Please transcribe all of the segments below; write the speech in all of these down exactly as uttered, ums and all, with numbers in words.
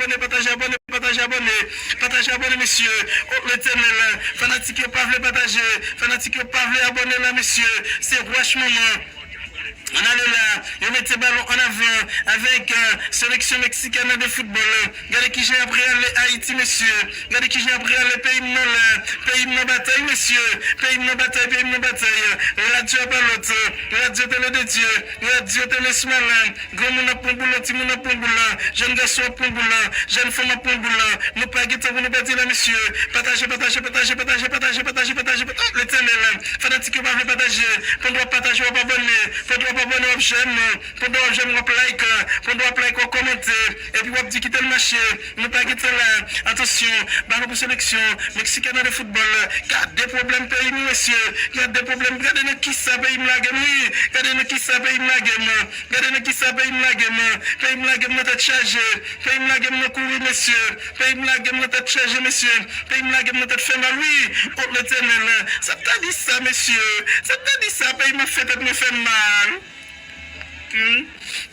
abòne, pataje, abòne, pataje, abòne, pataje, abòne, mesye. O, Letènèl, fanatik yo pa vle pataje, fanatik yo pa vle abòne la, mesye. Se wach moman. Ann ale la, yo mete balon an avan avèk, euh, seleksyon meksikèn de foutbòl. Gade kijan y ap rale Ayiti, mesye. Gade kijan y ap rale peyi m nan la. Peyi m nan batay, mesye. Peyi m nan batay, peyi m nan batay. Radyo a pa lòt. Radyo Tele de Dye. Radyo Tele Smala. Granmoun ap pran boul, timoun ap pran boul, jèn gason ap pran boul, jèn fanm ap pran boul. Nou pa gen tan pou nou pèdi la, mesye. Pataje, pataje, pataje, pataje, pataje, pataje, pataje, pataje. Letènèl, fanatik yo pa vle pataje. Pandan w ap pataje, w ap abòne. Pandan w ap abòne, w ap j'aime. Pandan w ap j'aime, w ap like. Pandan w ap like, w ap kòmante. Epi w ap di kite l mache. Nou pa gen tan la. Atansyon, balon pou seleksyon meksikèn de foutbòl. Gade pwoblèm peyi nou, mesye. Gade pwoblèm. Gade nan kisa peyi m lage m, wi. Gade nan kisa peyi m lage m. Gade nan kisa peyi m lage m. Peyi m lage m nan tèt chaje. Peyi m lage m nan kouri, mesye. Peyi m lage m nan tèt chaje, mesye. Peyi m lage m nan tèt fè mal, wi. O Letènèl, sa ta di sa, mesye. Sa ta di sa, peyi m ap fè tèt mwen fè mal. Hmm?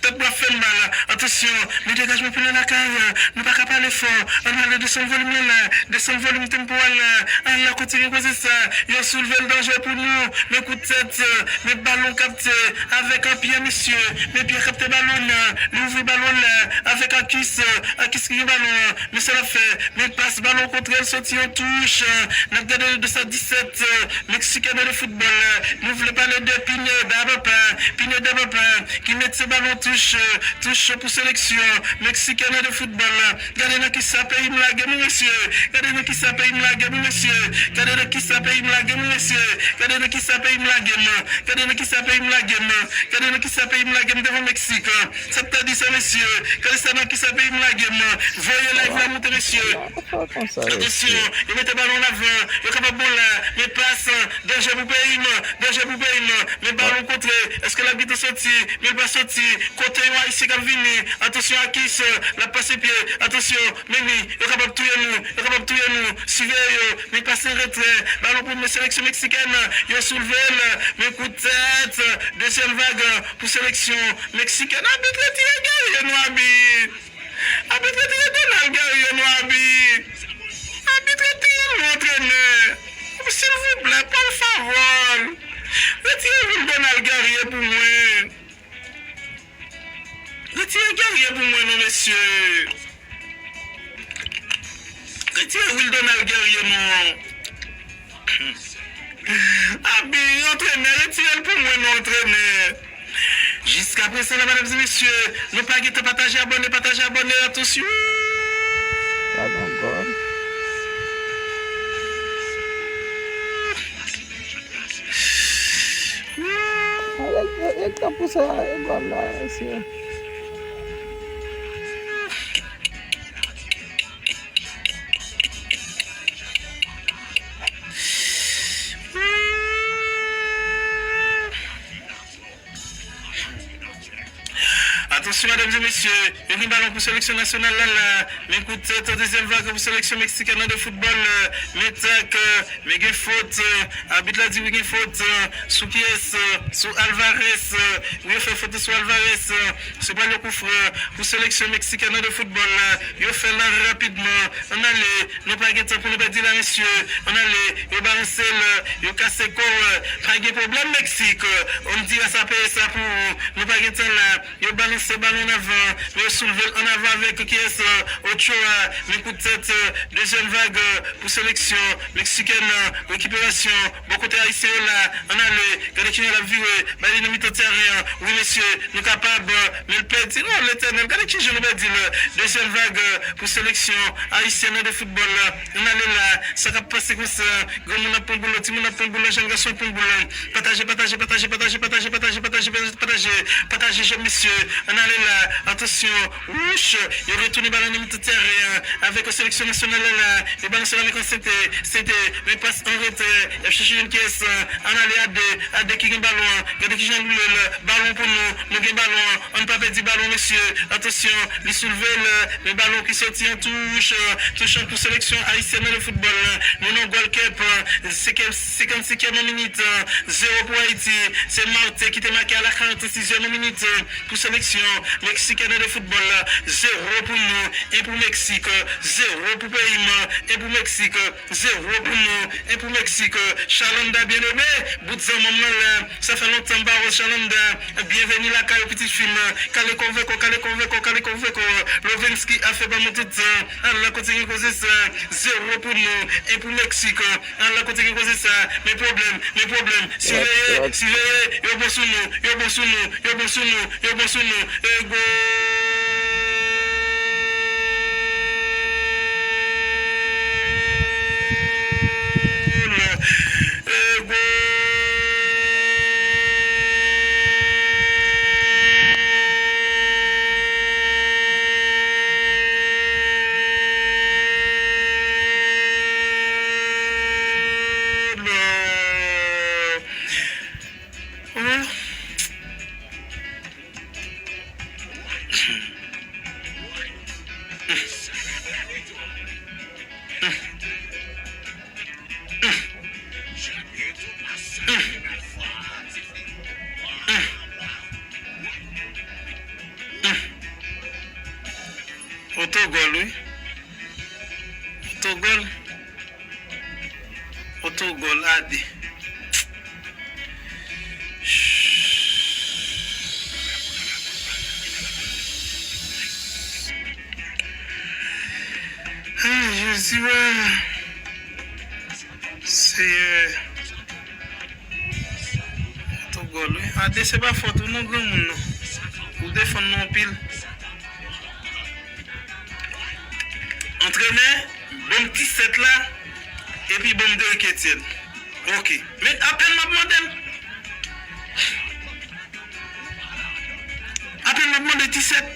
Tèt mwen ap fè m mal. Atansyon, men degajman pou nou lakay. Nou pa ka pale fò. Ann ale desann volim nan la. Desann volim tempo a la. Ann la kontinye koze sa. Yo soulve l danje pou nou. Men kout tèt. Men balon kapte. Avèk an pye, mesye. Men pye kapte balon nan. Li ouvri balon la. Avèk Akis. Akis ki gen balon an. Men sa l ap fè. Men pas balon kontre l soti an touch. N ap gade de sa disèt. Meksikèn de foutbòl. Nou vle pale de Pineda, papa. Pineda, papa. Ki mete balon touch, touch pou seleksyon meksikèn de foutbòl. Gade nan kisa peyi m lage nou, mesye. Gade nan kisa peyi m lage nou, mesye. Gade nan kisa peyi m lage nou, mesye. Gade nan kisa peyi m lage m. Gade nan kisa peyi m lage m. Gade nan kisa peyi m lage m devan Meksik. Sa ta di sa, mesye. Gade sa nan kisa peyi m lage m. Voye live la monte, mesye. Atansyon, yo mete balon an avan. Yo kapab bon la. Men pas, danje pou peyi m. Danje pou peyi m. Men balon kontre. Èske l ap gentan soti? Men l pa soti. Kote yon Ayisyen k ap vini? Atansyon Akis, l ap pase pye. Atansyon, men li, yo kapab touye nou. Yo kapab touye nou. Siveye yo. Men pas an retrè. Balon pou men seleksyon meksikèn. Yo soulve l. Men kout tèt. Dezyèm vag pou seleksyon meksikèn. Abit, retire Guerrier non, abit. Abit, retire Donald Guerrier non, abit. Abit, retire l non, antrenè. Silvouplè, pa l favòl. Retire Wildonald Guerrier pou mwen. Retire Guerrier pou mwen non, mesye. Retire Wildonald Guerrier non. Abi, antrenè, retire l pou mwen non, antrenè. Jiskaprezan la, medam e mesye, nou pa gentan pataje, abòne, pataje, abòne, atansyon. Gad yon gòl. Nèg ta pouse gòl la, mesye. Atansyon, medam e mesye, yo gen balon pou seleksyon nasyonal la la. Men kout tèt, dezyèm vag pou seleksyon meksikèn nan de foutbòl. Men tak, men gen fot. Abit la di wi gen fot. Sou kiyès? Sou Alvarez. Wi, yo fè fot sou Alvarez. Se pral yon koufran pou seleksyon meksikèn nan de foutbòl la. Yo fè l rapidman. Ann ale, nou pa gen tan pou nou pèdi la, mesye. Ann ale, yo balanse l, yo kase kò. Pa gen pwoblèm, Meksik. On dira sa peye sa pou ou. Nou pa gen tan la. Yo balanse balon an avan, men yo soulve l an avan avèk kiyès? Ochoa. Men kout tèt, dezyèm vag pou seleksyon meksikèn. Rekiperasyon bò kote ayisyen yo la. Ann ale, gade kijan l ap vire. Bay li nan mitan teren an. Wi, mesye, nou kapab. Men l pèdi. O, Letènèl, gade kijan nou pèdi l. Dezyèm vag pou seleksyon ayisyèn de foutbòl. Ann ale la. Sa k ap pase konsa? Granmoun ap pran boul, timoun ap pran boul, jèn gason ap pran boul. Pataje, pataje, pataje, jèn mesye. Ann ale la. Atansyon. Wouch. Yo retounen balon nan mitan teren an avèk seleksyon nasyonal la. Yo balanse la men Sente. Sente. Men pas an retrè. Y ap chèche youn kiyès? Ann ale a de. A de ki gen balon an. Gade kijan l woule l. Balon pou nou. Nou gen balon an. Ann pa pèdi balon. Balon, mesye, atansyon, li soulve l, men balon ki soti an touch, touch an pou seleksyon ayisyèn nan de foutbòl. Nou nan Gold Cup, senkannsenkyèm minit, zewo pou Ayiti. Se Marte ki te make a la karannsizyèm minit pou seleksyon meksikèn nan de foutbòl. Zewo pou nou, en pou Meksik, zewo pou peyi m, en pou Meksik. Zewo pou nou, en pou Meksik. Chalanda byeneme, bout zanmanm nan la. Sa fè lontan m pa wè Chalanda. Byenveni lakay ou, pitit fi m. Kale kò vè kò, kale kò vè kò, kale kò vè kò. Lovenski a fè pa mwen tout tan. Ala kote gen koze sa. Zewo pou nou, en pou Meksik. Ala kote gen koze sa. Men pwoblèm, men pwoblèm. Siveye, siveye. Yo bon sou nou, yo bon sou nou, yo bon sou nou, yo bon sou nou. E gòl! E gòl! Otogòl, wi. Otogòl. Otogòl a de. Ah, Jezi, wè. Seyè. Otogòl, wi. A de, se pa fòt ou non, granmoun, non. Ou defann nou anpil. Antrenè, ban m ti sèt la, epi ban m Derrick Etienne. Oke. Men apèl m ap mande l. Apèl m ap mande ti sèt.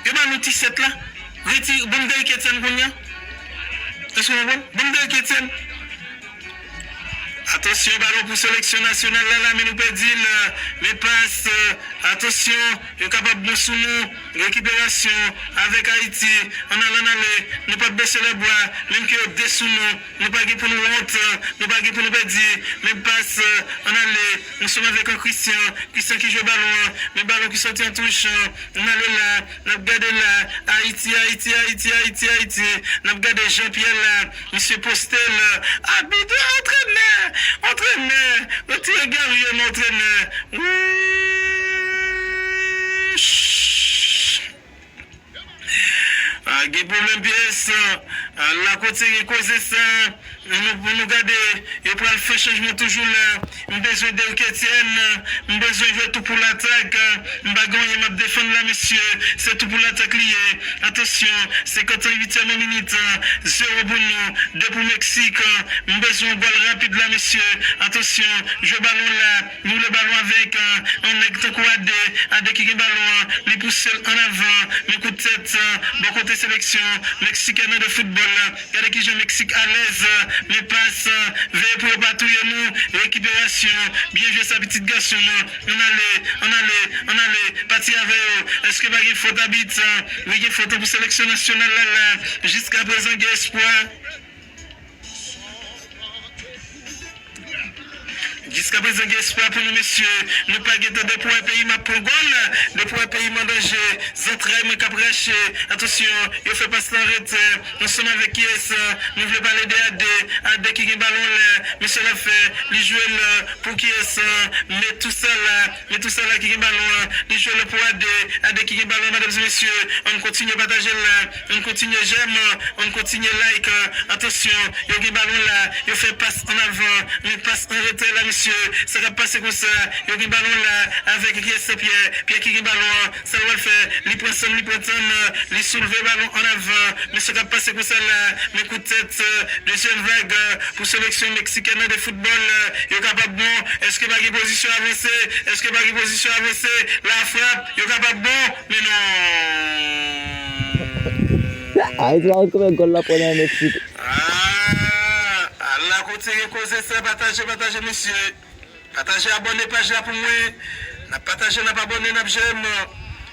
Yo ban nou ti sèt la. Retire, ban m Derrick Etienne kounye a. Èske w konprann? Ban m Derrick Etienne. Atansyon, balon pou seleksyon nasyonal la, la, men nou pèdi l. Men pas, atansyon, yo kapab bon sou nou. Rekiperasyon avèk Ayiti. Ann ale, ann ale. Nou p ap bese lèbra, menm ke yo de sou nou. Nou pa gen pou nou wont, nou pa gen pou nou pèdi. Men pas, ann ale. Ansanm avèk an Christian. Christian ki jwe balon an. Men balon ki soti an touch. Ann ale la. N ap gade la. Ayiti, Ayiti, Ayiti, Ayiti, Ayiti. N ap gade Jean Pierre la. Misye poste l. Abit, antrenè! Antrenè! Retire Gary an, antrenè! Wouch! Ah, gen pwoblèm pyès. Ah, la kote gen koze sa. Nou, pou nou gade, yo pral fè chanjman toujou la. M bezwen Derrick Etienne. M bezwen jwe tou pou latak. M pa gen anyen m ap defann la, mesye. Se tou pou latak li ye. Atansyon, senkannwit minit. Zewo pou nou, de pou Meksik. M bezwen yon gòl rapid la, mesye. Atansyon, jwe balon la. Boule balon avèk, euh, yon nèg tankou Ade. Ade ki gen balon an. Li pouse l ann avan. Men kout tèt, euh, bò kote seleksyon meksikèn nan de foutbòl. Gade kijan Meksik alèz. Men pas, euh, veye pou yo pa touye nou. Rekiperasyon. Byen jwe sa, pitit gason an. Ann ale, ann ale, ann ale. Pati avè yo. Èske pa gen fòt, abit? Wi, gen fòt pou seleksyon nasyonal la, la. Jiskaprezan, gen espwa. Jiskaprezan, gen espwa pou nou, mesye. Nou pa gentan, depi w wè peyi m ap pran gòl, depi w wè peyi m an danje, zantray mwen k ap rache. Atansyon, yo fè pas lan retè. Ansanm avèk kiyès? Nou vle pale de Ade. Ade ki gen balon anlè. Men sa l ap fè, li jwe l pou kiyès? Men tou sa la, men tou sa la ki gen balon an. Li jwe l pou Ade. Ade ki gen balon an, medam e mesye. Ann kontinye pataje l la. Ann kontinye j'aime. Ann kontinye like. Atansyon, yo gen balon la. Yo fè pas ann avan. Men pas an retè la, mesye. Sa k ap pase konsa? Yo gen balon la. Avèk kiyès? Pyè. Pyè ki gen balon an. Sa l pral fè? Li pran san l, li pran tan l. Li soulve balon ann avan. Men sa k ap pase konsa la? Men kout tèt, euh, dezyèm vag, euh, pou seleksyon meksikèn nan de foutbòl, euh, yo kapab bon. Èske pa gen pozisyon avanse? Èske pa gen pozisyon avanse? La frap, yo kapab bon. Men non. Ayiti la, kòman gòl la pran nan Meksik? Ah, ala kote gen koze sa, pataje, pataje, mesye. Pataje, abòne paj la pou mwen. N ap pataje, n ap abòne, n ap j'aime.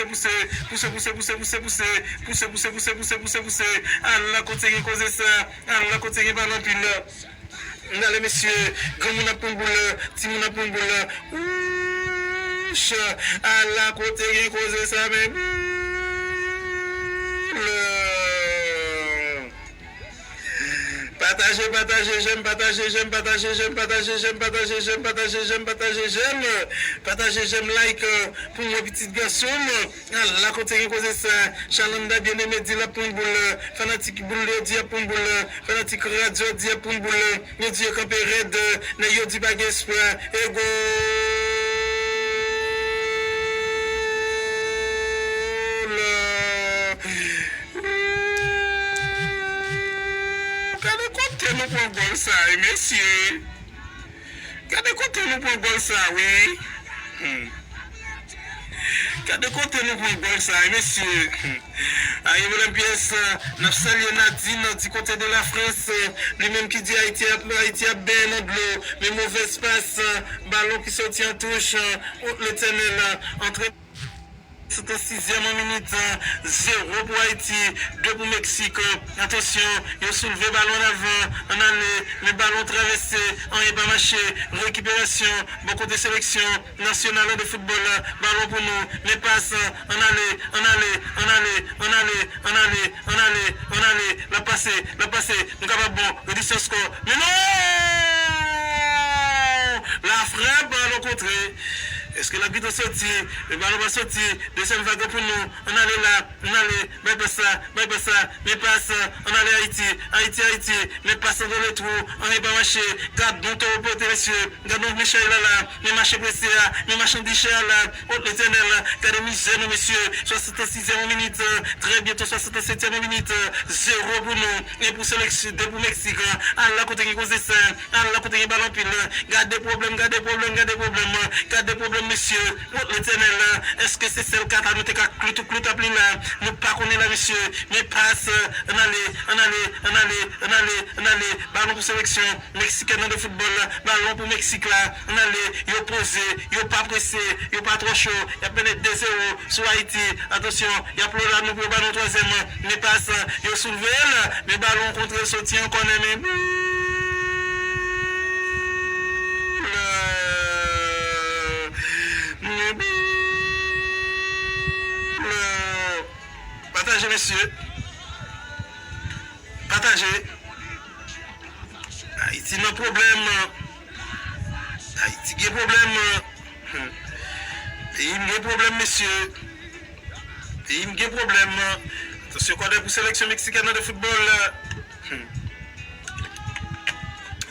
pouse, pouse, pouse, pouse, pouse, pouse, pouse, pouse, pouse, pouse, pouse, pouse, pouse, pouse. Ala kote gen koze sa, ala kote gen pale anpil. N ale mesye, granmoun ap pran boul, timoun ap pran boul. Wouch, ala kote gen koze sa, men boul. Pa Pataje, pataje, jèm, pataje, jèm, pataje, jèm, pataje, jèm, pataje, jèm, pataje, jèm, pataje, jèm, pataje, jèm, like, euh, pou mwen, pitit gason m. Ala kote gen koze sa. Chalanda Bien-Aimé di l ap pran boul. Fanatik boul yo di ap pran boul. Fanatik radyo di ap pran boul. Yo di yo kanpe rèd. Nèg yo di pa gen espwa. E gòl. Gade kote nou pran gòl sa, wi, mesye. Gade kote nou pran gòl sa, wi. Hmm. Gade kote nou pran gòl sa, wi, mesye. Hmm. Aye, menm pyès, n ap salye Nadine di kote de la Frans, li menm ki di Ayiti ap, Ayiti ap benyen nan dlo, men movèz pas, balon ki soti an touch, o Letènèl, antre. Sèt sizyèm minit, zewo pou Ayiti, de pou Meksik. Atansyon, yo soulve balon an avan, ann ale, men balon travèse, anyen pa mache, rekiperasyon, bò kote seleksyon nasyonal de foutbòl, balon pou nou, men pas, ann ale, ann ale, ann ale, ann ale, ann ale, ann ale, ann ale, l ap pase, l ap pase, nou kapab bon, redisyon skò, men non! La frap, balon kontre. Èske labit an soti? Men balon pa soti. Dezyèm vag pou nou. Ann ale la. Ann ale. Bay pas la. Bay pas la. Men pas. Ann ale Ayiti. Ayiti, Ayiti. Men pas an dan le twou. Anyen pa mache. Gad non toro pote, mesye. Gad non mechay la la. Men mache prese a. Men machandiche a la. O Letènèl. Gade mizè nou, mesye. Swasant sizyèm minit. Trè byento swasant setyèm minit. Zewo pou nou. E pou seleksyon, de pou Meksik. Ala kote gen koze sa. Ala kote gen bal anpil. Gade pwoblèm, gade pwoblèm, gade pwoblèm. Gade pwoblèm, mesye. O Letènèl, èske se sèl kata nou te ka klout, klout ap li la? Nou pa konnen la, mesye. Men pas, ann ale, ann ale, ann ale, ann ale, ann ale. Balon pou seleksyon meksikèn nan de foutbòl. Balon pou Meksik la. Ann ale, yo poze, yo pa prese, yo pa twò cho. Y ap mennen de zewo sou Ayiti. Atansyon, y ap lora nou pou yo ba nou twazyèm. Men pas, yo soulve l. Men balon kontre soti ankò nan men boul. Men boul. Pataje, mesye. Pataje. Ayiti nan pwoblèm. Ayiti gen pwoblèm. Hmm. Peyi m gen pwoblèm, mesye. Peyi m gen pwoblèm. Atansyon, kònè pou seleksyon meksikèn nan de foutbòl. Hmm.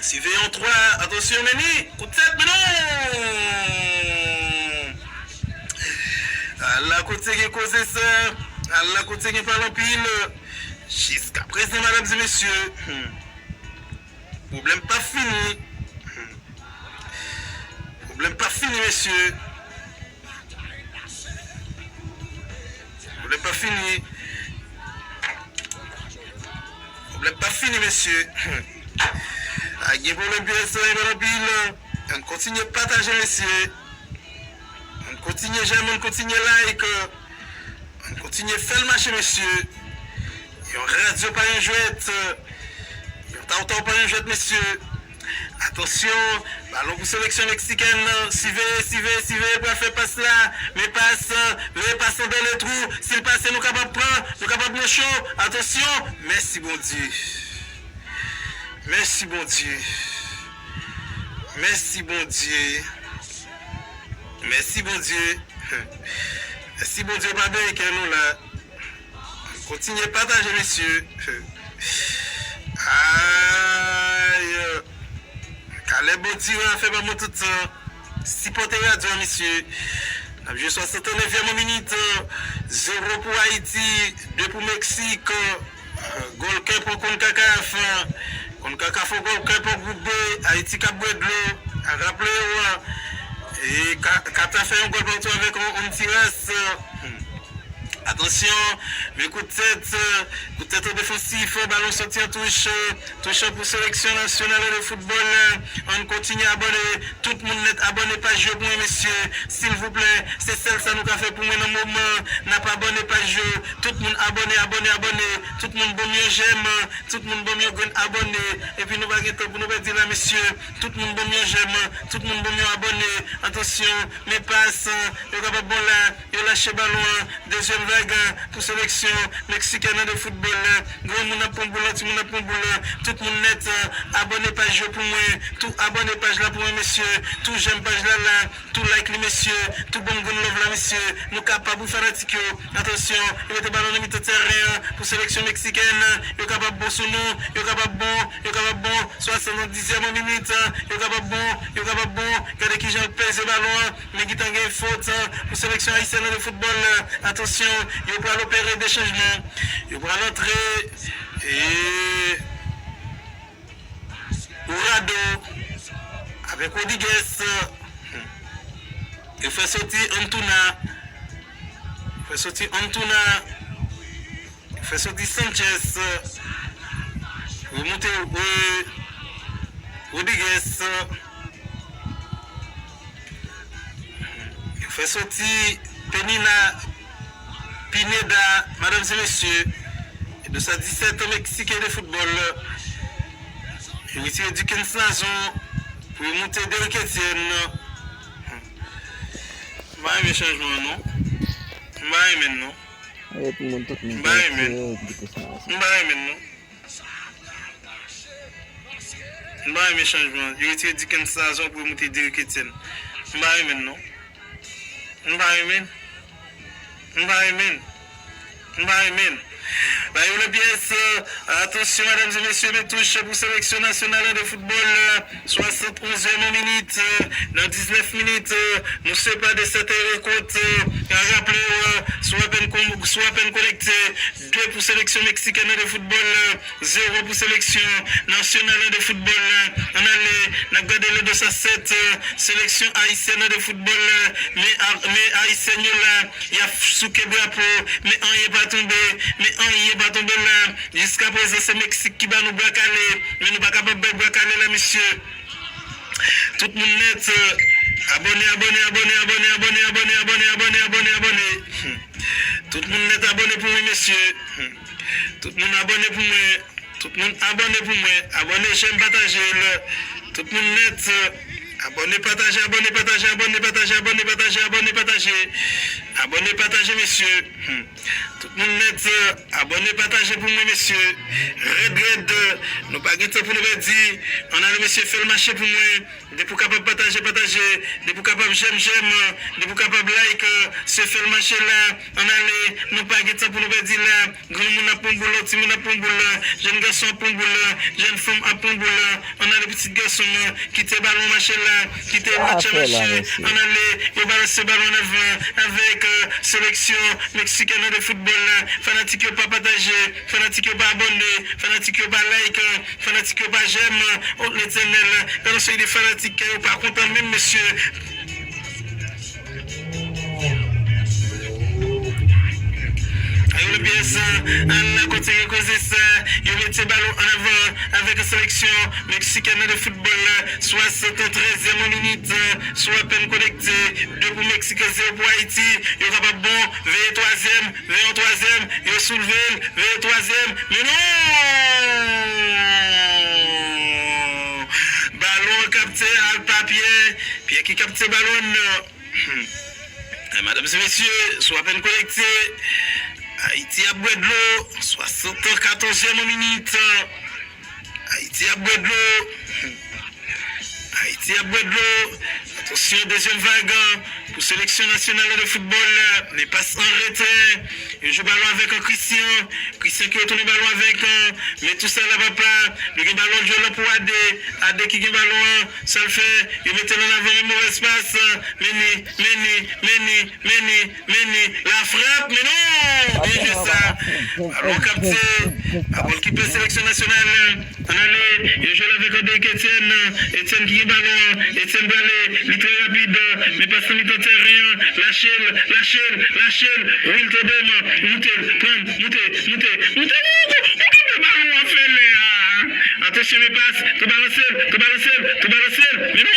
Siveyan twa, atansyon, men ni kout tèt, men non! Ala kote gen koze sa. Ala kote gen pale anpil. Jiskaprezan, medam e mesye. Hmm. Pwoblèm p ap fini. Hmm. Pwoblèm p ap fini, mesye. Pwoblèm p ap fini. Pwoblèm p ap fini, mesye. A gen pwoblèm, pyès, e pa anpil. Ann kontinye pataje, mesye. Ann kontinye jèm, ann kontinye like. Ann kontinye fè l mache, mesye. Yon radyo pa yon jwèt. Yon tawtaw pa yon jwèt, mesye. Atansyon, balon pou seleksyon meksikèn. Siveye, siveye, siveye, pral fè pas la. Men pas, veye pas an dan le twou. Si l pase, nou kapab pran, nou kapab pran cho. Atansyon, mèsi Bondye. Mèsi Bondye. Mèsi Bondye. Mèsi Bondye. Mèsi Bondye, pa byen kè nou la. Kontinye pataje, mesye. Ay. Kalè Bondye a fè pa mwen tout tan. Sipòte radyo a, mesye. N ap jwe swasantnevyèm minit. Zewo pou Ayiti, de pou Meksik. Gòlkèp an Konkakaf. Konkakaf an gòlkèp an gwoup B. Ayiti k ap bwè dlo. Raple w, e Ka-, Kata fè yon gòl patou avèk Hon-, Honduras. Atansyon, men kout tèt, kout tèt an defansif, balon soti an touch, touch pou seleksyon nasyonal de foutbòl. Ann kontinye abòne, tout moun nèt abòne paj yo pou mwen, mesye, silvouplè, se sèl sa nou ka fè pou mwen nan moman, n ap abòne paj yo, tout moun abòne, abòne, abòne, tout moun ban m yon jèm, tout moun ban m yon grenn abòne, epi nou pa gen tan pou nou pèdi la, mesye, tout moun ban m yon jèm, tout moun ban m yon abòne, atansyon, men pas, yo kapab bon la, yo lache balon an, dezyèm vag, pou seleksyon meksikèn nan de foutbòl. Granmoun ap pran boul, timoun ap pran boul. Tout moun nèt, abòne paj yo pou mwen. Tou abòne paj la pou mwen, mesye. Tou jèm paj la la. Tou like li, mesye. Tou ban m grenn love la, mesye. Nou kapab, wi, fanatik yo. Atansyon, yo mete balon nan mitan teren an pou seleksyon meksikèn. Yo kapab bon sou nou. Yo kapab bon. Yo kapab bon. Swasanndizèm minit. Yo kapab bon. Yo kapab bon. Gade kijan l peze balon an. Men gentan gen fot pou seleksyon ayisyèn nan de foutbòl. Atansyon, yo pral opere de chanjman. Yo pral antre e Ourado avèk Rodriguez. Yo fè soti Antuna. Yo fè soti Antuna. Yo fè soti Sanchez. Remonte, e, Rodriguez. Yo fè soti Penina Pineda, medam e mesye. E de sa disèt an Meksiken de foutbòl. Yo retire Dickens Nazon pou yo moute Derrick Etienne. M pa renmen chanjman an, non. M pa renmen l, non. E pou moun, tout moun M pa renmen l. M pa renmen l, non. M pa renmen chanjman. Yo retire Dickens Nazon pou yo moute Derrick Etienne. M pa renmen l, non. M pa renmen l. M pa renmen l. M pa renmen l. Ba yo lè pyès. Atansyon, medam e mesye, men touch pou seleksyon nasyonal de foutbòl. Swasannonzèm minit, nan diznèf minit, nou sepa de sèt e rekòt. Raple w, si w apèn kon-, si w apèn konekte, de pou seleksyon meksikèn de foutbòl, zewo pou seleksyon nasyonal de foutbòl. Ann ale, n ap gade le de sa sèt, seleksyon ayisyèn de foutbòl, men a-, men ayisyèn yo la, y ap souke drapo, men anyen pa tonbe, men anyen pa tonbe la. Jiskaprezan, se Meksik ki ba nou bwa kale, men nou pa kapab bay bwa kale la, mesye. Tout moun nèt, abòne, abòne, abòne. Hmm. Tout moun nèt abòne pou mwen, mesye. Hmm. Tout moun abòne pou mwen. Tout moun abòne pou mwen. Abòne, jèm, pataje l. Tout moun nèt, abòne, pataje, abòne, pataje, abòne, pataje, abòne, pataje, abòne, pataje. Abòne, pataje, mesye. Hmm. Tout moun nèt, abòne, pataje pou mwen, mesye. Rèd, rèd, nou pa gen tan pou nou pèdi. Ann ale, mesye, fè l mache pou mwen. Depi w kapab pataje, pataje. Depi w kapab jèm, jèm. Depi w kapab like, se fè l mache la. Ann ale, nou pa gen tan pou nou pèdi la. Granmoun ap pran boul, timoun ap pran boul, jèn gason ap pran boul, jèn fanm ap pran boul. Ann ale, pitit gason m, kite balon mache la, kite match la mache. Ann ale, yo balanse balon an avan avèk, e, seleksyon meksikèn de foutbòl la. Fanatik yo pa pataje, fanatik yo pa abòne, fanatik yo pa like, fanatik yo pa jèm. O Letènèl, gade yon seri de fanatik ke yo pa kontan menm, mesye. Ayo le pyès, al la kote gen koze sa, yo mete balon an avan avèk seleksyon meksikèn de foutbòl, swasantrèzyèm minit, si w apèn konekte, de pou Meksik, zewo pou Ayiti, yo kapab bon, veye twazyèm, veye yon twazyèm, yo soulve l, veye twazyèm, men non! Balon an kapte al pa Pyè, Pyè ki kapte balon nan. Hmm. E, medam e mesye, si w apèn konekte, Ayiti ap bwè dlo, swasannkatòzyèm minit. Ayiti ap bwè dlo. Hmm. Ayiti ap bwè dlo. Atansyon, dezyèm vag pou seleksyon nasyonal de foutbòl. Men pas an retè. Yo jwe balon avèk an Christian. Christian ki retounen balon avèk an. Men tou sa la papa. Li gen balon, l jwe l pou Ade. Ade ki gen balon an. Sa l fè, yo mete l an avan, men movèz pas. Meni, Meni, Meni, Meni, Meni. La frap, men non! Byen jwe sa. Balon kapte. Balon ki pè seleksyon nasyonal. Ann ale, yo jwe l avèk Andrick Etienne. Etienne ki gen balon an. Etienne prale, li trè rapid. Men pas nan mitan teren an. Lache l, lache l, lache l. Wi, l tonbe m. Moute l, pran l, moute, moute, moute. Ou, ou, ou kapte balon an fè lè a. Atansyon, men pas, tou balanse l, tou balanse l, tou balanse l, men non!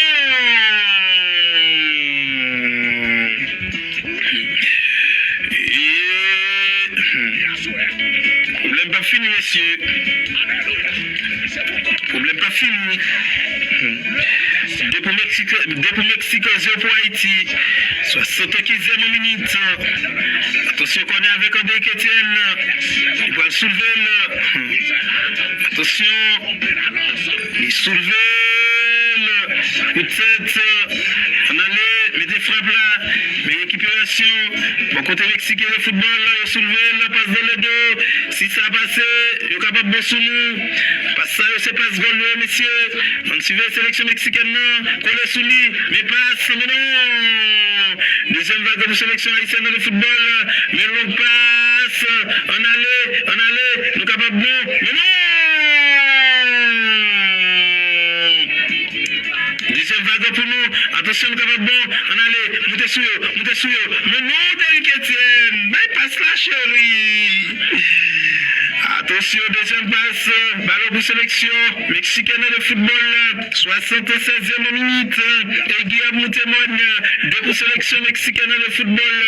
Pwoblèm pa Fini, mesye. Pwoblèm pa fini. Hmm. De pou Meksik, de pou Meksik, zewo pou Ayiti. Swasannkenzyèm minit. Atansyon, kònè avèk André Etienne. Li pral soulve l. Hmm. Atansyon. Li soulve l. Kout tèt. Ann ale. Mete frap la. Men rekiperasyon. Bò kote Meksiken de foutbòl. Yo soulve l. Pas dans le dos. Si sa pase, yo kapab bon sou nou. Pas sa yo se pas gòl yo ye, mesye. Ann siveye seleksyon meksikèn nan. Kole sou li. Men pas. Men non. Dezyèm vag pou seleksyon ayisyèn nan de foutbòl. Men long pas. Ann ale. Ann ale. Nou kapab bon. Men non! Dezyèm vag pou nou. Atansyon, nou kapab bon. Ann ale. Moute sou yo. Moute sou yo. Men non, Derrick Etienne. Bay pas la, cheri. Atansyon, dezyèm pas. Balon pou seleksyon meksikèn de foutbòl. Swasannsèzyèm minit. Egui ap moute mòn. De pou seleksyon meksikèn de foutbòl.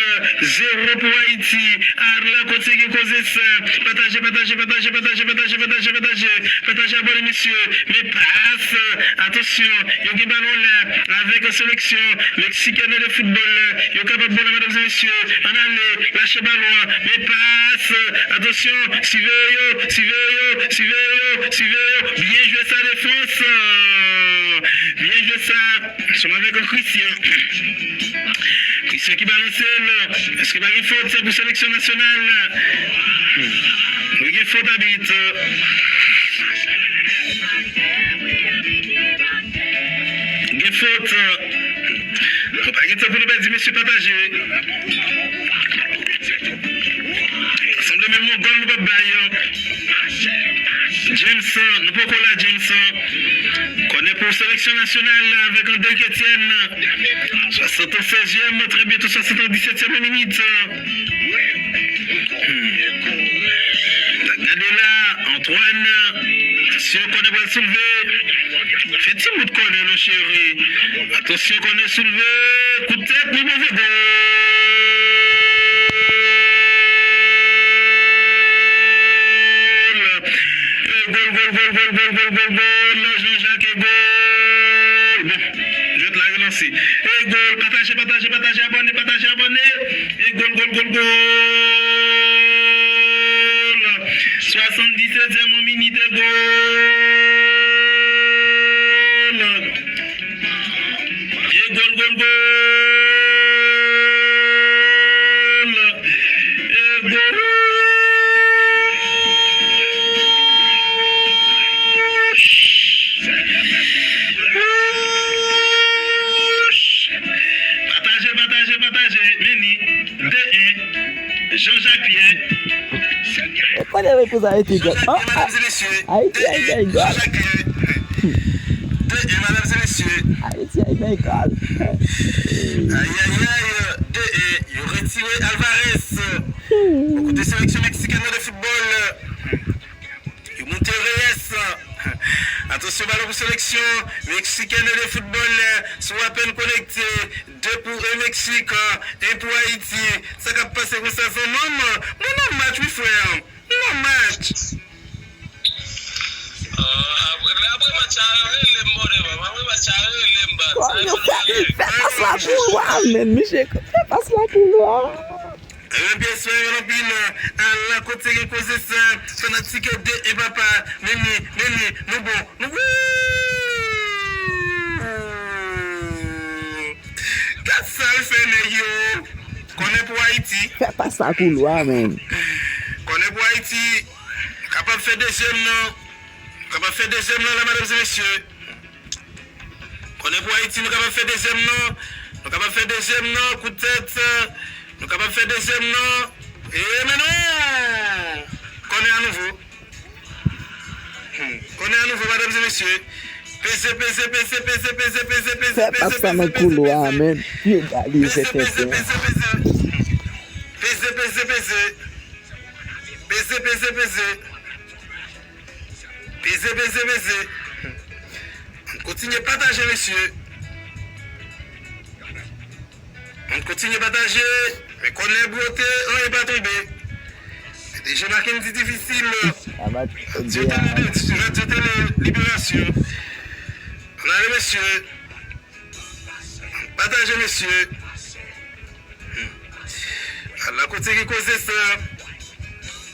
Zewo pou Ayiti. Ala kote gen koze sa. Pataje, pataje, pataje, pataje, pataje, pataje, pataje. Pataje, abòne, mesye. Men pas. Atansyon, yo gen balon la avèk seleksyon meksikèn de foutbòl. Yo kapab bon la, medam e mesye. Ann ale, lache balon an. Men pas. Atansyon, siveye yo, siveye yo, siveye yo, siveye yo. Byen jwe sa, defans. Byen jwe sa. Ansanm avèk Christian. Christian ki balanse l. Èske pa gen fot pou seleksyon nasyonal? Wi, gen fot, abit. Gen fot. Nou pa gen tan pou nou pèdi, mesye, pataje. Sanble menm yon gòl nou p ap bay. James, nou poko la, James. Kònè pou seleksyon nasyonal avèk André Etienne. Swasannsèzyèm, trè byento swasanndisètyèm minit. Hmm. Gade la, Antoine. Atansyon, kònè pral soulve. Fè ti bout kònè non, cheri. Atansyon, kònè soulve. Kout tèt, nou move gòl. E gòl, gòl, gòl. Jean-Jacques, e gòl. Bon, jwèt la relanse. E gòl, pataje, pataje, pataje, abòne, pataje, abòne. E gòl, gòl, gòl, gòl. Swasanndisètyèm minit, e gòl. E gòl, gòl, gòl. E gòl. Pataje, pataje, pataje. Men li. De en. Jean-Jacques Pierre. Ou konnen men pou sa Ayiti, gòl. Jean-Jacques Pierre, medam e mesye. Ayiti, Ayiti, Ayiti, gòl. Jean-Jacques Pierre. De en, medam e mesye. Ayiti, Ayiti, gòl. Ayayay, de en, yo retire Alvarez. Bò kote seleksyon meksikèn nan de foutbòl. Yo moute Reyes. Atansyon, balon pou seleksyon meksikèn de foutbòl. Sou apèn konekte. De pou e Meksik, en pou Ayiti. Sa k ap pase konsa, zanmi m? Mwen nan match, wi, frè. Mwen nan match. Ah, apre, men apre match la, rele m, bòdè, man. Apre match la, rele m, baz. Sa e fè, fè pas la pou lwa, men, misye, fè pas la pou lwa. Ebyen, byen sou, anpil. Ala kote gen koze sa. Fanatik de e papa. Men li, men li, nou bon, nou bon. Gad sa l fè nèg yo. Kònè pou Ayiti. Fè pas sa pou lwa, men. Kònè pou Ayiti. Kapab fè dezyèm nan. Kapab fè dezyèm nan la, medam e mesye. Kònè pou Ayiti, nou kapab fè dezyèm nan. Nou kapab fè dezyèm nan, kout tèt. Nou kapab fè dezyèm nan. E men non! Kònè anouvo. Hmm. Kònè anouvo, medam e mesye. Peze, peze, peze. Fè pas sa nan koulwa a, men. Pye ba li, fè tenten. Peze, peze, peze. Peze, peze, peze. Peze, peze, peze. Ann kontinye pataje, mesye. Ann kontinye pataje. Men kònè bwote, anyen pa tonbe. Mete Joaquin di difisil. Radyo Tele, Radyo Tele Liberasyon. Ann ale, mesye. Pataje, mesye. Ala kote ki koze sa.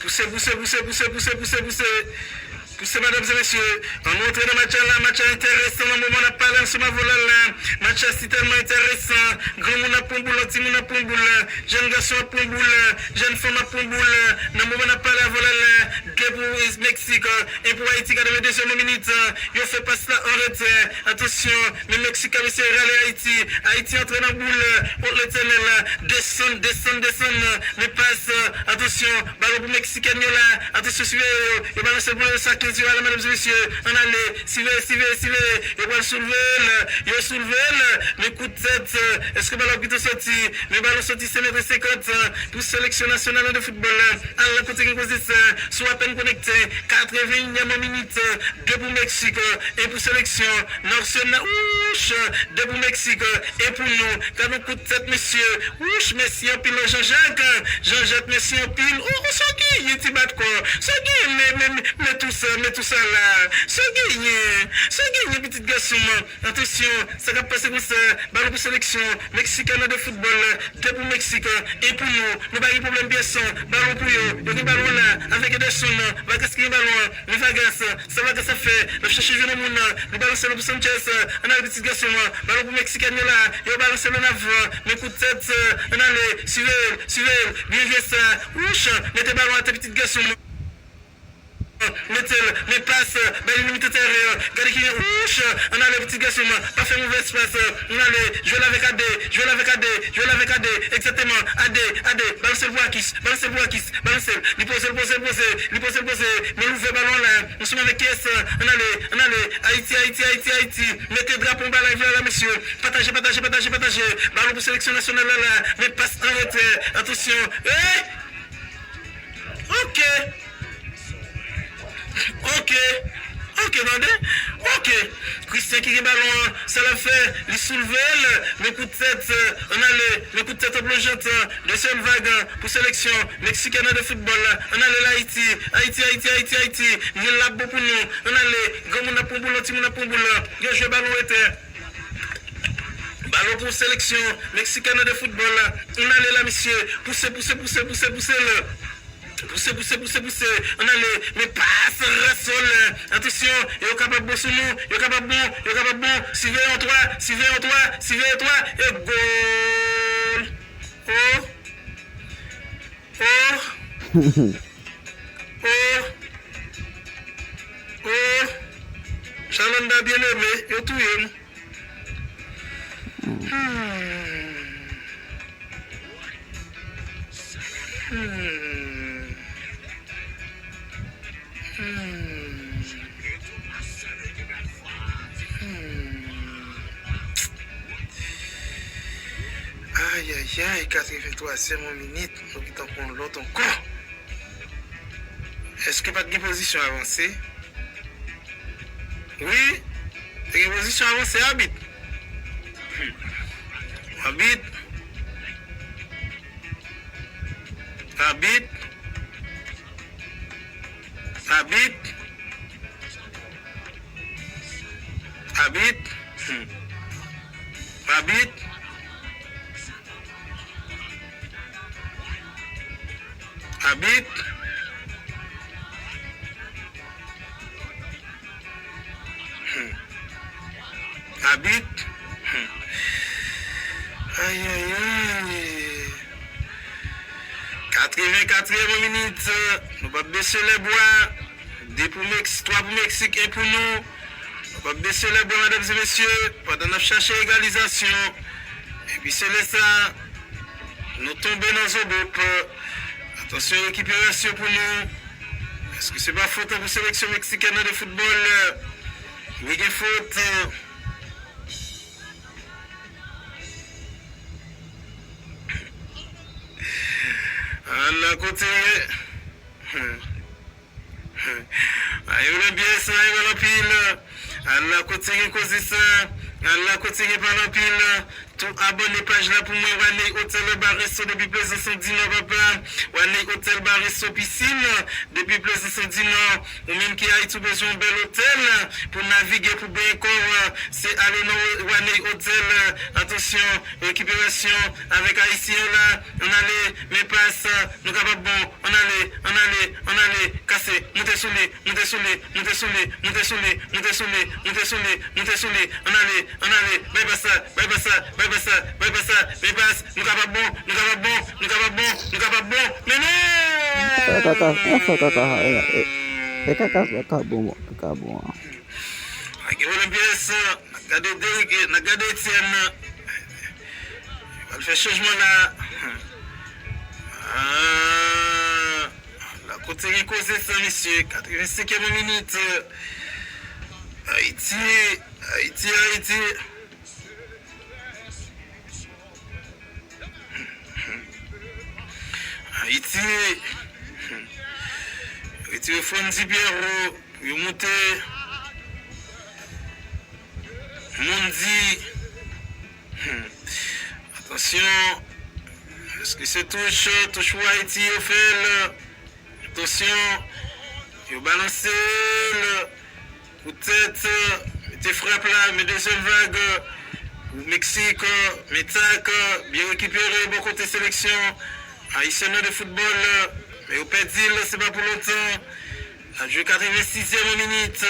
Pouse, pouse, pouse. Pouse, madanm e mesye. Ann antre nan match la, match la enteresan nan moman n ap pale ansanm avè w la. Match la si tèlman enteresan. Granmoun ap pran boul, timoun ap pran boul. Jèn gason ap pran boul, jèn fanm ap pran boul. Nan moman n ap pale avè w la, de pou Meksik, en pou Ayiti, katrevendezyèm minit. Yo fè pas la an retrè. Atansyon, men Meksik ap eseye rale Ayiti. Ayiti antre nan boul kont Letènèl. Desann, desann, desann. Men pas, atansyon, balon pou Meksikèn yo la. Atansyon, siveye yo. Yo balanse l pou yo sa kenz yo. Ala, madanm e mesye. Ann ale. Siveye, siveye, siveye. Yo pral soulve l. Yo soulve l. Men kout tèt, èske balon ap gentan soti? Men balon soti, se mèt senkant pou seleksyon nasyonal de foutbòl. Ala kote gen koze sa. Si w apèn konekte, katrevennyèm minit, de pou Meksik, en pou seleksyon nasyonal. Wouch, de pou Meksik, en pou nou. Gade yon kout tèt, mesye. Wouch, mèsi anpil, Jean Jacques. Jean Jacques, mèsi anpil. O, o, sa w genyen, ti bat kò. Sa w genyen, men, men, men tou sa, men tou sa la. Sa w genyen, sa w genyen, pitit gason mwen. Atansyon, sa k ap pase konsa, balon pou seleksyon meksikèn de foutbòl, de pou Meksik, en pou nou, nou pa gen pwoblèm pyès, balon pou yo, yo gen balon la, avèk Ederson, Vargas ki gen balon an, men Vargas, sa Vargas ap fè, l ap chèche jwenn yon moun, li balanse l pou Sanchez, ann ale pitit gason an, balon pou Meksikèn yo la, yo balanse l ann avan, men kout tèt, ann ale, siveye l, siveye l, byen jwe sa, wouch, mete balon atè pitit gason an. Mete l, men pas, bay li limite teren an. Gade ki gen, wouch, ann ale pitit gason m. Pa fè movèz pas, ann ale, jwe l avèk Ade, jwe l avèk Ade, jwe l avèk Ade, egzakteman, Ade, Ade, balanse l pou Akis, balanse l pou Akis, balanse l, li poze l, poze l, poze, li poze l, poze, men l ouvè balon an la, ansanm avèk kiyès, ann ale, ann ale, Ayiti, Ayiti, Ayiti, Ayiti, mete drapo anba live la, la, mesye, pataje, pataje, pataje, pataje, balon pou seleksyon nasyonal la, la, men pas an retrè, atansyon, eh! Ok. Ok. Ok, tande. Ok. Christian ki gen balon an, sa l ap fè, li soulve l, men kout tèt, ann ale, men kout tèt an plonjant, dezyèm vag pou seleksyon meksikèn de foutbòl, ann ale Ayiti, Ayiti, Ayiti, Ayiti, Ayiti, men l ap bon pou nou, ann ale, granmoun ap pran boul, timoun ap pran boul, yo jwe balon retè. Balon pou seleksyon meksikèn de foutbòl. Ann ale la, mesye. Pouse, pouse, pouse, pouse, pouse l. Pouse, pouse, pouse, pouse. Ann ale. Men pas, Ressol. Atansyon, yo kapab bon sou nou. Yo kapab bon, yo kapab bon. Siveye yon twa, siveye yon twa, siveye twa. E gòl. O. O. O. O. Shalonda byeneme, yo touye m. Hmm. Hmm. Hmm. Hmm. Ayayay, katreventwazyèm minit, nou gentan pran lòt ankò. Èske pa t gen pozisyon avanse? Wi, te gen pozisyon avanse, abit. Abit. Abit. Abit. Abit. Hmm. Abit. Abit. Hmm. Abit. Hmm. Ayayay. Katrevenkatriyèm minit. Nou p ap bese lè bwa. De pou Meksik, twa pou Meksik, en pou nou. Nou p ap bese lè bwa, medam e mesye, pandan n ap chache egalizasyon. Epi se lè sa, nou tonbe nan zobop. Atansyon, rekiperasyon pou nou. Èske se pa fot pou seleksyon meksikèn de foutbòl? Wi, gen fot. Ala kote. Ay, yo nan pyès, ay, bal anpil. Ala kote gen koze sa. Ala kote gen bal anpil. Tou abòne paj la pou mwen, Waney Hotel Bar Resto depi Plaisance du Nord, papa. Waney Hotel Bar Resto Piscine depi Plaisance du Nord. Ou menm ki Ayiti, ou bezwen yon bèl otèl pou navige, pou benyen kò w, se ale nan Waney Hotel. Atansyon, rekiperasyon avèk Ayisyen yo la. Ann ale, men pas, nou kapab bon. Ann ale, ann ale, ann ale, kase, moute sou li, moute sou li, moute sou li, moute sou li, moute sou li, moute sou li, moute sou li, ann ale, ann ale, bay pas la, bay pas la, bay pas la, bay pas la, men pas, nou kapab bon, nou kapab bon, nou kapab bon, nou kapab bon, men non! Fè kaka, fè kaka, e, e, e kaka, kaka bon, kaka bon. Pa gen pwoblèm pyès, n ap gade Derrick, n ap gade Etienne. Al fè chanjman la. Ah, la kote gen koze sa, mesye. Katrevensenkyèm minit. Ayiti, Ayiti, Ayiti. Ayiti. Retire Frandy Pierrot. Pou yo moute. Mondi. Hmm. Atansyon. Èske se touch? Touch pou Ayiti, yo fè l. Atansyon. Yo balanse l. Kout tèt. Mete frap la. Men dezyèm vag. Pou Meksik. Men tak. Byen rekipere bò kote seleksyon ayisyèn nan de foutbòl. Men yo pèdi l. Se pa pou lontan. N ap jwe katrevensizyèm minit.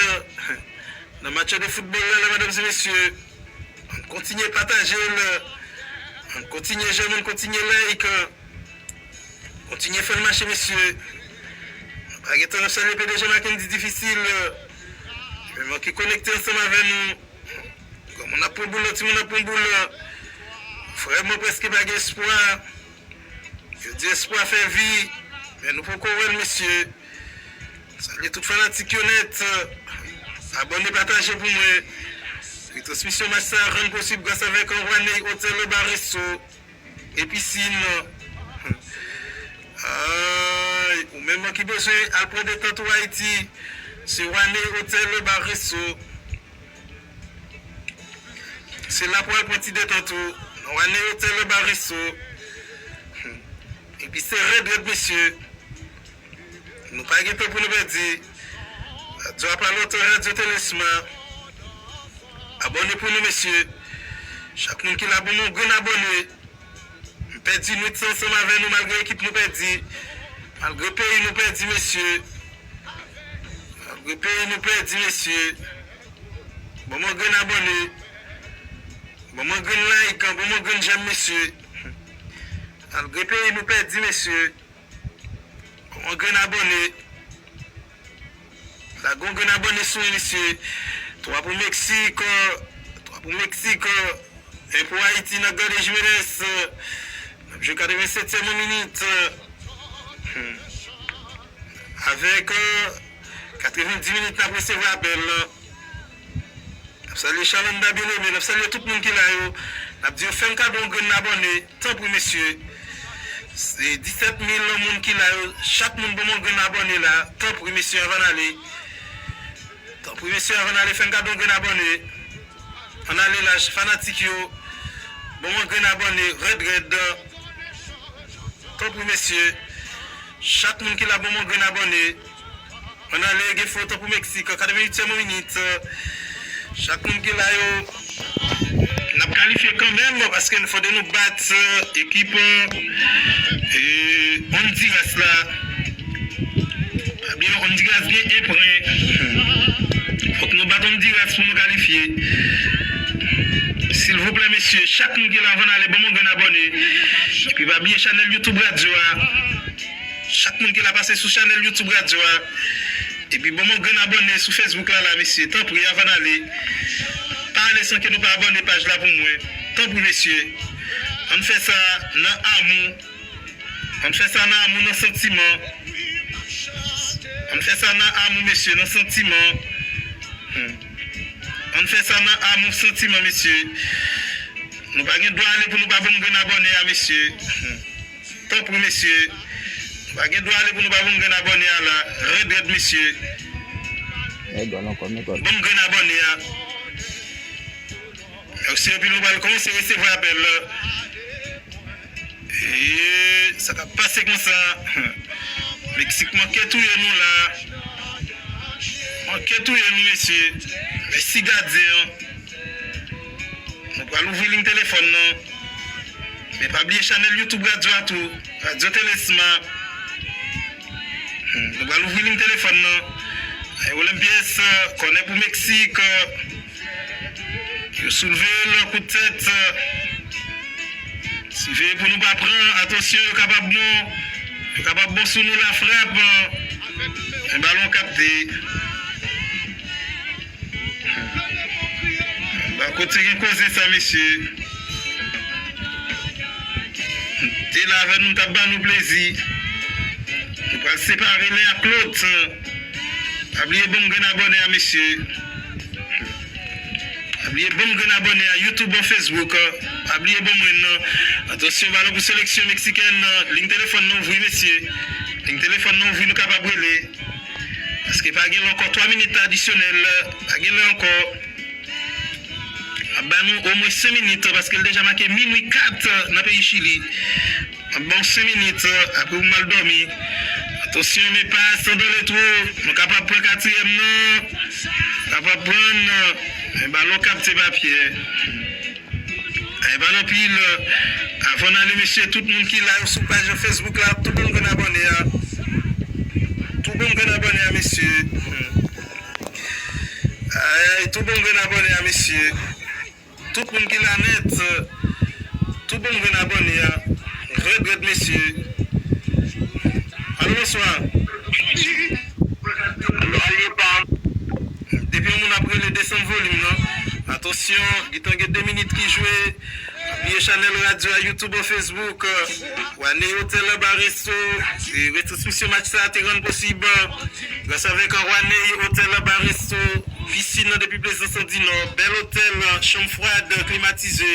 Nan match de foutbòl la, la, medam e mesye, ann kontinye pataje l, ann kontinye j'aime, ann kontinye like, kontinye fè l mache, mesye. Pa gen tan, n ap salye P D G Mackendy Difisil, men ki konekte ansanm avè nou. Granmoun ap pran boul, timoun ap pran boul. Vrèman, prèske pa gen espwa. Yo di espwa fè vi, men nou poko wè l, mesye. Salye tout fanatik yo nèt. Abòne, pataje pou mwen. Retransmisyon match sa a rann posib gras avèk Waney Hotel Bar Resto e Piscine. Ay, ou menm ki bezwen al pran detant ou Ayiti, se Waney Hotel Bar Resto. Se la pou al pran ti detant ou. Nan Waney Hotel Bar Resto. Epi se rèd rèd, mesye. Nou pa gen tan pou nou pèdi. Radyo a pa lontan, Radyo Telesma. Abòne pou nou, mesye. Chak moun ki la, ban m yon grenn abòne. M pèdi nwit sa ansanm avè nou, malgre ekip nou pèdi. Malgre peyi nou pèdi, mesye. Malgre peyi nou pèdi, mesye. Ban m yon grenn abòne. Ban m yon grenn like, ban m yon grenn j'aime, mesye. Malgre peyi nou pèdi, mesye. Ban m yon grenn abòne. Lage yon grenn abòne sou mwen, mesye. Twa pou Meksik. Twa pou Meksik. En pou Ayiti, n ap gade Jimenez. N ap jwe katrevensetyèm minit. Hmm. Avèk, euh, katrevendis minit, n ap resevwa apèl. N ap salye Chalanda Bien-Aimé, n ap salye tout moun ki la yo. N ap di yo fè m kado yon grenn abòne, tanpri mesye. Se disèt mil moun ki la yo, chak moun ban m yon grenn abòne la, tanpri mesye, anvan n ale. Tanpri mesye, anvan n ale, fè m kado yon grenn abòne. Ann ale la, fanatik yo, ban m yon grenn abòne, rèd rèd. Tanpri mesye, chak moun ki la ban m yon grenn abòne. Ann ale, gen fo, tanpri Meksik, katreventuityèm minit. Chak moun ki la yo, n ap kalifye kanmenm, paske fòde nou bat, eh, ekip, eh, Honduras la. Ebyen, Honduras gen en pwen. Fòk nou bat Honduras pou nou kalifye. Silvouplè, mesye, chak moun ki la, anvan n ale, ban m yon grenn abòne. Epi pa bliye chanèl YouTube radyo a. Chak moun ki la, pase sou chanèl YouTube radyo a. Epi ban m yon grenn abòne sou Facebook la, la, mesye. Tanpri, anvan n ale. Pa ale san ke nou pa abòne paj la pou mwen. Tanpri, mesye. Ann fè sa nan amou. Ann fè sa nan amou, nan santiman. Ann fè sa nan amou, mesye, nan santiman. Hmm. Ann fè sa nan amou, santiman, mesye. Nou pa gen dwa ale pou nou pa ban m grenn abòne a, mesye. Hmm. Tanpri, mesye. Nou pa gen dwa ale pou nou pa ban m grenn abòne a la. Rèd, rèd, mesye. Ban m grenn abòne a. Mèsi anpil, nou pral kòmanse resevwa apèl. E sa k ap pase konsa? Meksik manke touye nou la. Manke touye nou, mesye. Mèsi gadyen an. Nou pral ouvri liy telefòn nan. Men pa bliye chanèl YouTube radyo a tou. Radyo Telesma. Hmm, nou pral ouvri liy telefòn nan. Ay, Olympies, kònè pou Meksik. Yo soulve l, kout tèt. Siveye pou nou pa pran. Atansyon, yo kapab bon. Yo kapab bon sou nou, la frap. Men balon kapte. Ba kote gen koze sa, mesye. Te la avè nou, t ap ba nou plezi. Nou pral separe len ak lòt. Pa bliye ban m grenn abòne a, mesye. Pa bliye ban m grenn abòne a YouTube, an Facebook. Pa bliye ban mwen nan. Atansyon, balon pou seleksyon meksikèn. Liy telefòn nan ouvri, mesye. Liy telefòn nan ouvri, nou kapab rele. Paske pa gen lè ankò, twa minit adisyonèl. Pa gen lè ankò. Ap ba nou omwen senk minit, paske l deja make minwi kat nan peyi Chili. Ap ba w senk minit, apre ou mal dòmi. Atansyon, men pas dan le twou. Nou kapab pran katriyèm nan. Kapab pran, men balon kapte pa Pyè. Ay, pa nan pil. Avan n ale, mesye, tout moun ki la yo sou paj Facebook la, tou bon grenn abòne a. Tou bon grenn abòne a, mesye. Ay, ay, tou bon grenn abòne a, mesye. Tout moun ki la nèt, tou bon grenn abòne a. Rèd, rèd, mesye. Alo, bonswa. Depi yon moun ap rele, desann volim nan. Atansyon, gentan gen de minit ki jwe. Pa bliye chanèl radyo a, YouTube, Facebook, One Hotel Bar Resto. E retransmisyon match sa a te rann posib gras avèk One Hotel Bar Resto. Pisin nan depi Plezans Dinò. Bèl otèl, chanm fwad, klimatize.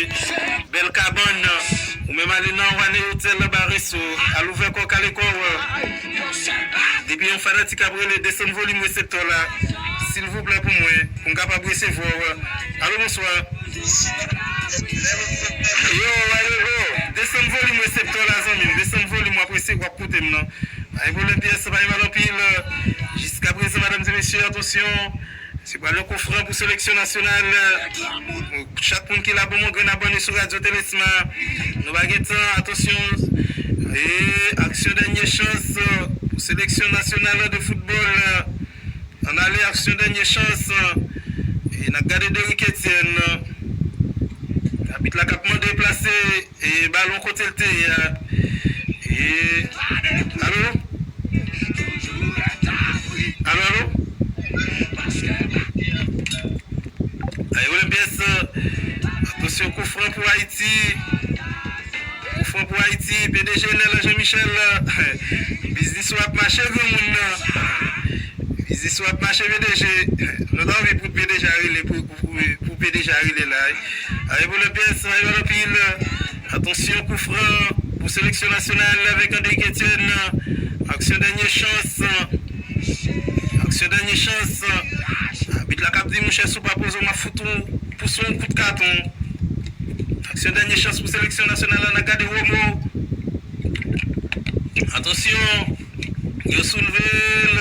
Bèl kabann. Ou menm ale nan One Hotel Bar Resto. Al ouvè kò w, kale kò w. Depi yon fanatik ap rele, desann volim reseptè w la, silvouplè, pou mwen, pou m kapab resevwa w. Alo, bonswa. Yo, alo, yo. Desann volim reseptè w la, zanmi m. Desann volim, w ap rese-, w ap koute m nan. Ay, pwoblèm pyès, pa gen mal anpil. Jiska prezan, medam e mesye, atansyon. Se pral yon kou fran pou seleksyon nasyonal. Chak moun ki la, ban m yon grenn abòne sou Radyo Telesma. Nou pa gen tan, atansyon. E aksyon dènye chans pou seleksyon nasyonal de foutbòl. Ann ale, aksyon dènye chans. E n ap gade Derrick Etienne. Abit la k ap mande plase. E balon kote l te ye a. E, alo? Alo, alo? Ay, Olympies, atansyon, kou fran pou Ayiti. Kou fran pou Ayiti, P D G Nèl Jean Michel, biznis ou ap mache, granmoun nan. Biznis ou ap mache, P D G. Nou ta anvi pou P D G a rele, pou, pou, pou P D G a rele la, wi. Ay, Olympies, ay, anpil. Atansyon, kou fran pou seleksyon nasyonal avèk Andrick Etienne. Aksyon dènye chans. Aksyon dènye chans. Abit la k ap di, monchè, si w pa poze w, m ap fout ou, pouse w yon kout katon. Aksyon dènye chans pou seleksyon nasyonal la, n a gade Romo. Atansyon, yo soulve l,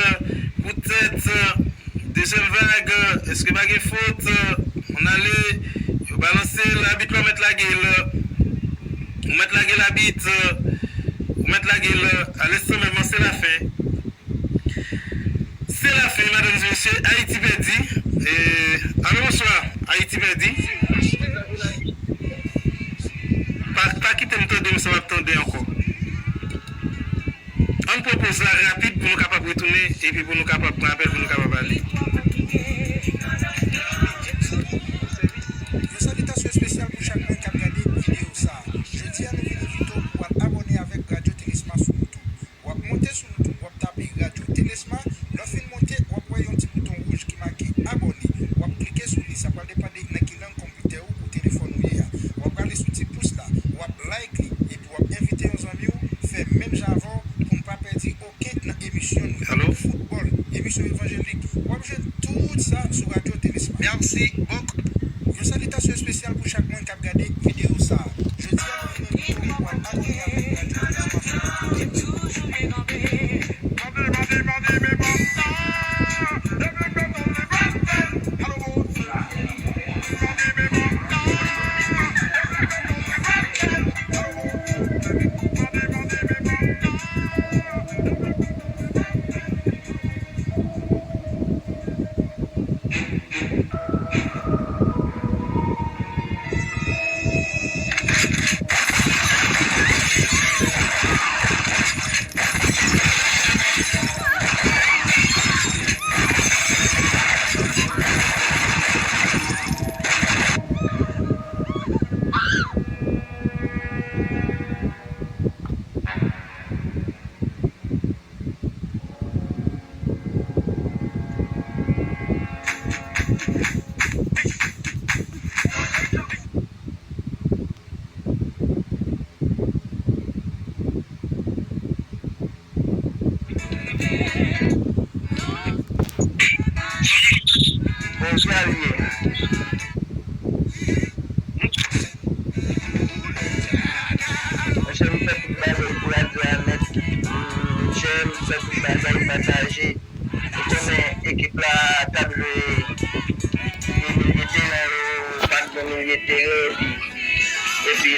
kout tèt. Dezyèm vag, èske pa gen fot? Ann ale, yo balanse l, abit la, ou mèt lage l. Ou mèt lage l, abit. Ou mèt lage l. A lenstan menm, se lafen. Se lafen, medam e mesye. Ayiti pèdi. E, alo, bonswa. Ayiti pèdi. Pa, pa kite m tande m san m ap tande ankò. Ann pran poz la rapid pou nou kapab retounen epi pou nou kapab pran apèl pou nou kapab ale. Yon salitasyon espesyal pou chak moun k ap gade videyo sa a. Jodi a, nou vin envite w pou w al abòne avèk Radyo Telesma sou YouTube. W ap monte sou YouTube, w ap tape Radyo Telesma. Lè w fin monte, w ap wè yon ti bouton wouj ki make abòne. W ap klike sou li, sa pral depann de nan ki lang konpitè ou ou telefòn ou ye a. W ap rale sou ti pous la, w ap like li, epi w ap envite yon zanmi w fè menm jan avè w pou n pa pèdi okenn nan emisyon nou. Alo? Foutbòl, emisyon evanjelik. W ap jwenn tout sa sou Radyo Telesma. Mèsi bokou. Yon salitasyon espesyal pou chak moun k ap gade videyo sa a. Jodi a, nou vin envite w pou w al abòne avèk Radyo Transmasyon. Bon, sa l ye. Monchè, m fè tout bagay pou radyo a nèt. Monchè, m fè tout bagay pataje. Ou konnen ekip la t ap jwe, e, e, teren yo, pa t gen milye teren, epi, epi